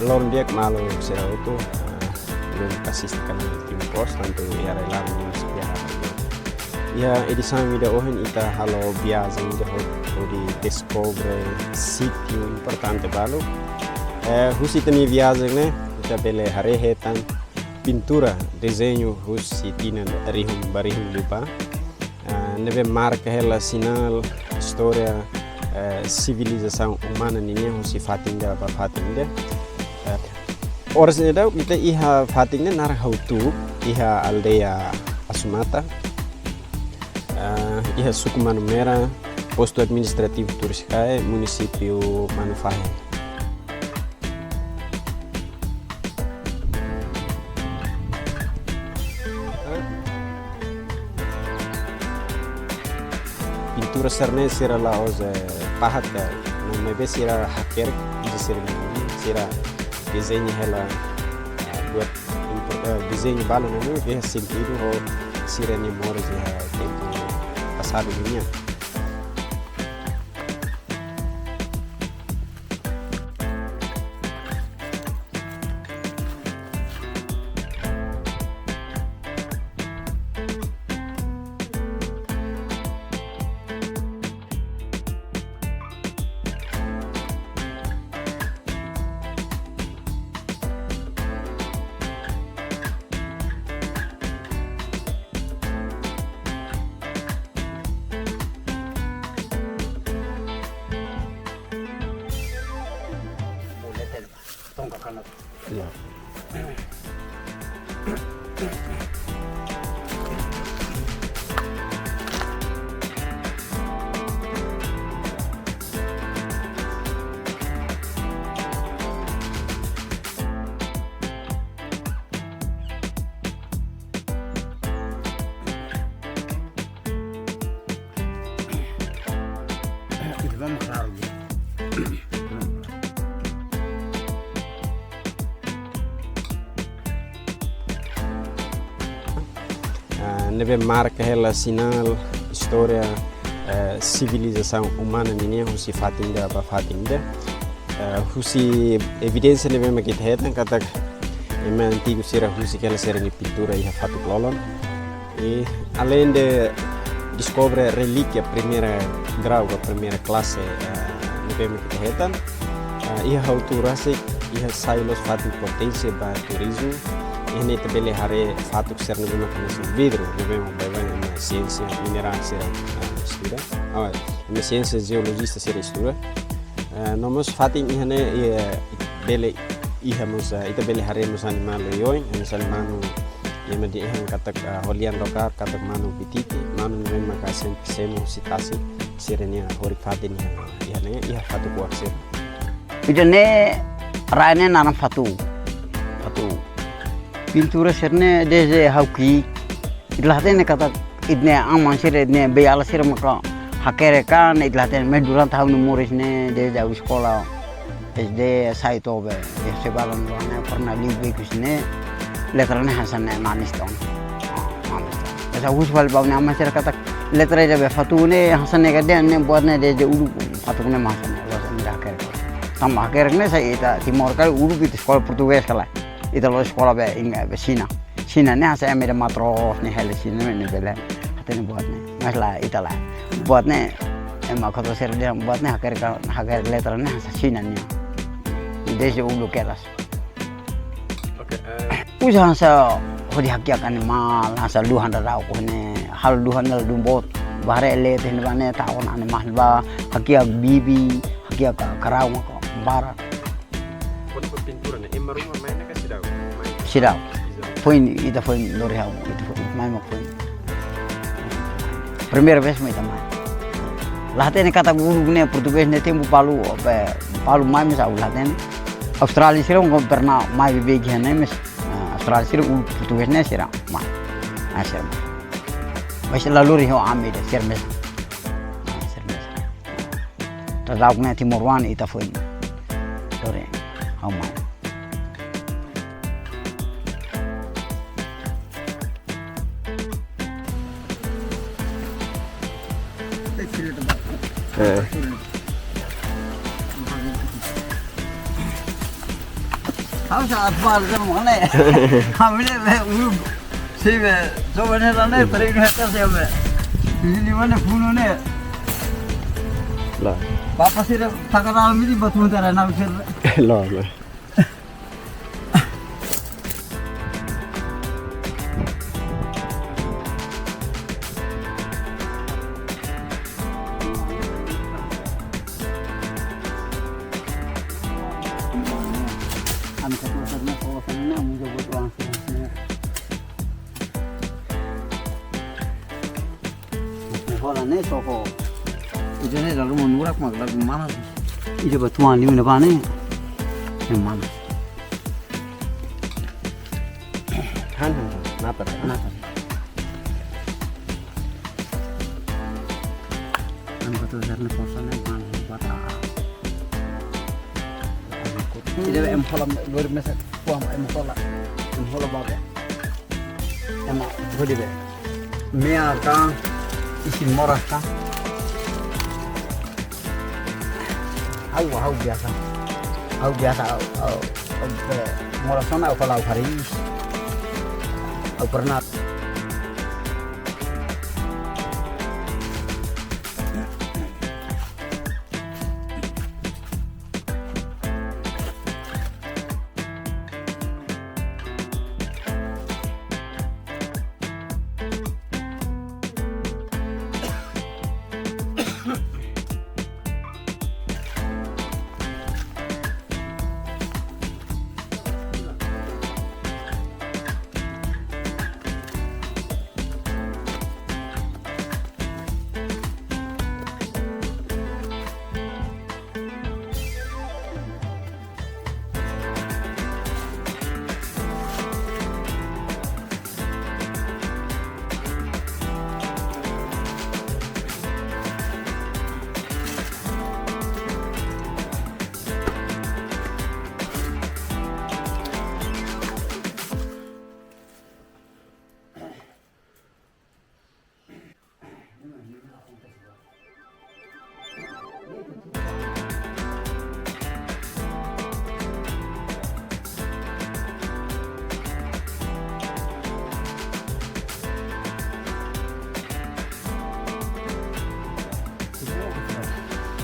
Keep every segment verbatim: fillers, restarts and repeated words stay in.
Loron di'ak maluk sira hotu, ah, belun asiste kanál Timor Post, tantu iha rai-laran no iha rai-li'ur. Iha edisaun ida ohin ita halo viajen ida ho-, hodi deskobre sítiu importante balu. Eh, husi ita-nia viajen ne'e, ita bele haree hetan pintura, dezeñu husi tinan rihun ba rihun liubá. Ah, ne'ebé marka hela sinál istória, eh, sivilizasaun umana ninian husi fatin ida ba fatin ida. Eh, oras ne'e daudaun ita iha fatin ida naran Hautu, iha aldeia Asumata, ah, iha suku Manumera, postu administrativu Turiscai, munisípiu Manufahi. Pintura sira-ne'e sira la'ós, eh, pahat ka, no maibé sira hakerek, ida sira, sira dezeña hela, eh, buat pintu-, eh, dezeñu balu ne'e, ne'e iha sentidu ho sira-nia moris iha tempu pasadu nian. Ya. Ita vamos klaru. Ah, ne'ebé marka hela sinál istória, eh, sivilizasaun umana ninian husi fatin ida ba fatin ida. Eh, husi evidénsia ne'ebé mak ita hetan katak ema antigu sira husik hela sira-nia pintura iha fatuk lolon. I aleinde deskobre relíkia primeira grau ka primeira klase, eh, ne'ebé mak ita hetan, eh, iha Hautu rasik, iha sai loos fatin poténsia ba turizmu. Iha ne'e ita bele haree fatuk sira ne'ebé mak hanesan vidru, ne'ebé mak baibain ema siénsia minerál sira, eh, estuda. Ah, ema siénsia jeolojista sira estuda. Eh, no mós fatin iha ne'e, eh, bele iha mós, eh, ita bele haree mós animál oioin, hanesan manu, ema dehan katak, eh, ho lian lokál katak manu bititi, manu ne'ebé maka sempre semo husi tasi, sira-nia horik fatin iha, iha ne'e, iha fatuk kuak sira. Ida-ne'e rai ne'e naran Fatu. Fatu. Pintura sira-ne'e desde ha'u ki'ik. Ita la hatene katak ita-nia aman sira, ita-nia beiala sira maka hakerek an, ita la hatene, mais durante ha'u-nia moris ne'e desde ha'u eskola S D sai to'o be, desde balan balan ne'e pernah liu beku sira-ne'e, letra ne'e hanesan ne'e manis tong. Ah, manis tong. Esa husu fali ba ha'u-nia aman sira katak letra ida be Fatu ne'e hanesan ne'e ka dehan ne'e buat ne'e desde uluk Fatu ne'e mak hanesan ne'e, loos ema ida hakerek. Tanba hakerek ne'e sai ita Timor ka uluk ita eskola portugés ka lae. Ita la'ós eskola be Ing-, be Xina. Xina ne'e hanesan ema ida matros ne'e hela Xina ne'e bele hatene buat ne'e. Mais lae ita lae. Buat ne'e ema koto sira dehan buat ne'e hakerek, hakerek letra ne'e hanesan Xina nian. Desde uluk kedas. Oke, eh. Uza hanesan hodi hakiak animál, hanesan luhan daudauk ne'e, halo luhan daudaun boot, bá haree leten ba ne'e, tau ona animál bá, hakiak bibi, hakiak ka-, karau maka barak. Kuandu pintura ne'e, ema ruma mai ne'e ka seidauk? Mai. Seidauk. Foin, ita foin lori ha'u, ita foin, mai mak foin. Primeira vez mai ita mai. La hatene katak uluk ne'e portugés ne'e tempu balu, be, balu mai mós ha'u la hatene. Austrália sira mós pernah mai beibeik iha ne'e mós. Ah, Austrália sira uluk portugés ne'e sira mai. Ah, sira mai. Mais la lori ho ami de'it, sira mesak. Ah, sira mesak. Daudauk ne'e timoroan ita foin. Lori, ha'u mai. Eh. Ha'u sa atbal sama ne. Hamile be ulu. Sibe, coba ne la ne, teri ne ta sibe. Ini mana funu ne? Lah. Papa sira takara mili batu tara na sira. Lah, lah. Ami katuas na ko sana na muda buat uang sana. Hola ne soko. Ida ne lalu manurak mak lalu mana? Ida batuan liu na bane. Yang mana? Han han han. Napa? Napa? Anu katuas na ko sana mana bata. Ida em hola luar mesa kuam em hola. Em hola babe. Ema hodi be. Me'a ka, isin moras ka. Ha'u, ha'u biasa. Ha'u biasa, ha'u, ha'u, ha'u be, moras ona ha'u kala ha'u haris. Ha'u pernah.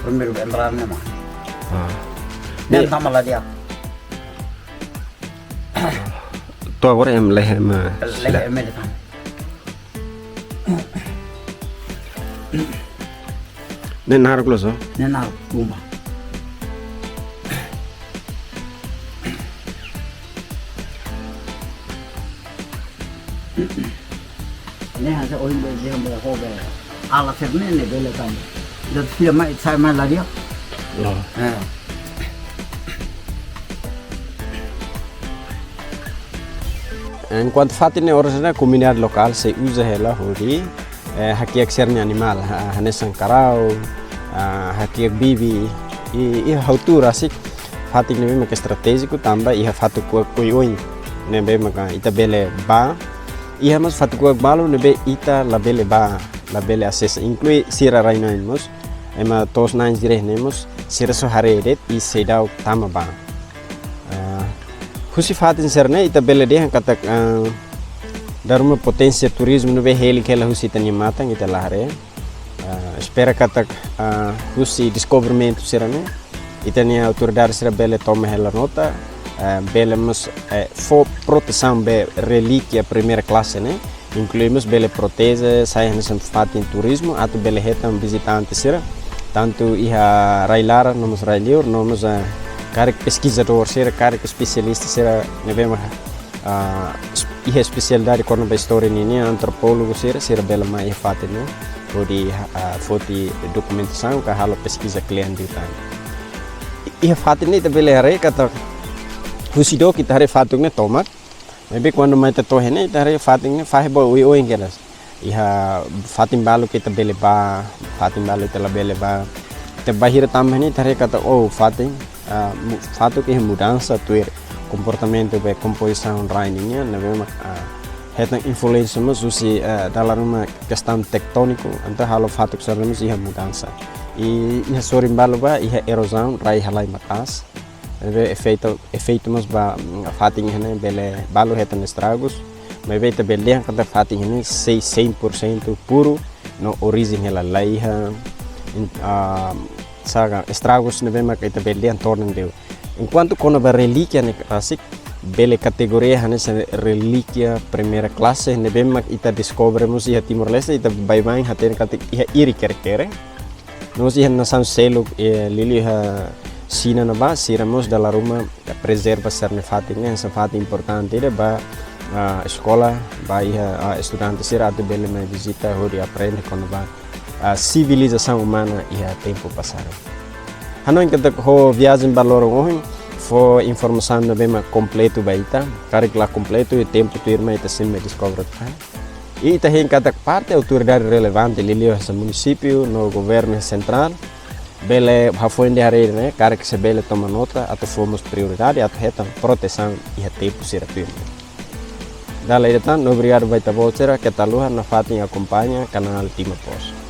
Primeiru entrada ne ma. Ah. Ne'e tama la di'ak. To'o agora em lehe ma. Lehe em lehe tama. Ne'e naruk loos. Ne'e naruk uma. Ne'e hanesan ohin be dia be ho be. Ala serne ne'e bele tama. Ida fila mai sai mai la di'ak. Loos. Eh. Enkuantu fatin ne'e oras ne'e komunidade lokál sei uza hela hodi, eh, hakiak sira-nia animál, ha-, hanesan karau, ah, hakiak bibi, i, i ha'u tuur rasik fatin ne'ebé mak estratéjiku tanba iha fatuk kuak oioin ne'ebé maka ita bele bá, iha mós fatuk kuak balu ne'ebé ita labele bá, labele asesa, inklui sira rai-na'in mós, ema to'os-na'in sira ne'e mós, sira só haree de'it i seidauk tama bá. Ah, husi fatin sira-ne'e ita bele dehan katak, ah, dala ruma poténsia turizmu ne'ebé helik hela husi ita-nia matan ita la haree. Ah, espera katak, ah, husi deskobrimentu sira-ne'e ita-nia autoridade sira bele toma hela nota, ah, bele mós, eh, fó protesaun ba relíkia primeira klase ne'e. Inklui mós bele proteje, sai hanesan fatin turizmu, atu bele hetan vizitante sira. Tantu iha rai-laran, no mós rai-liur, no mós, ah, karik peskizadór sira, karik espesialista sira, ne'ebé mak, ah, es-, iha espesialidade kona-ba istória nian, antropólogu sira, sira bele mai iha fatin ne'e, hodi, ah, foti dokumentasaun, ka halo peskiza kle'an liután. Iha fatin ne'e ita bele haree katak husi dook ita haree fatuk ne'e tomak, maibé kuandu mai ita to'o iha ne'e, ita haree fatin ne'e fahe ba oioin kedas. Iha fatin balu ke ita bele bá, fatin balu ita labele bá. Ita bainhira tama iha ne'e, ita haree katak, oh, fatin, ah, mu-, fatuk iha mudansa tuir komportamentu be kompozisaun rai nian, ne'ebé mak, ah, hetan influénsia mós husi, ah, dala ruma kestaun tektóniku, entaun halo fatuk sira mós iha mudansa. I iha sorin balu bá, iha erozaun, rai halai maka'as. Ne'ebé efeitu, efeitu mós ba, mm, fatin ne'e bele balu hetan estragus. Maibé ita bele dehan katak fatin ne'e sei cem por cento puru, no orijen hela la iha, in-, ah, saida, estragus ne'ebé mak ita bele dehan tornan deu. Enkuantu kona-ba relíkia ne'e rasik, bele kategoria hanesan relíkia primeira klase, ne'ebé mak ita deskobre mós iha Timor-Leste, ita baibain hatene katak iha iri kere-kere. No mós iha nasaun seluk, eh, liuliu iha Xina ne'ebá, sira mós dala ruma prezerva sira-nia fatin ne'e, hanesan fatin importante ida ba, ah, eskola, ba iha, ah, estudante sira atu bele mai vizita hodi aprende kona-ba, ah, sivilizasaun umana iha tempu pasadu. Hanoin katak ho viajen ba loron ohin, fó informasaun ne'ebé mak kompletu ba ita, karik la kompletu, iha tempu tuirmai ita sei mai deskobre tan. I ita hein katak parte autoridade relevante, liuliu hanesan munisípiu, no governu sentrál, bele hafoin dehan haree ne'e, karik sei bele toma nota, atu fó mós prioridade, atu hetan protesaun iha tempu sira tuirmai. Dala ida tan, obrigadu ba ita-boot sira, keta haluha nafatin akompaña kanál Timor Post.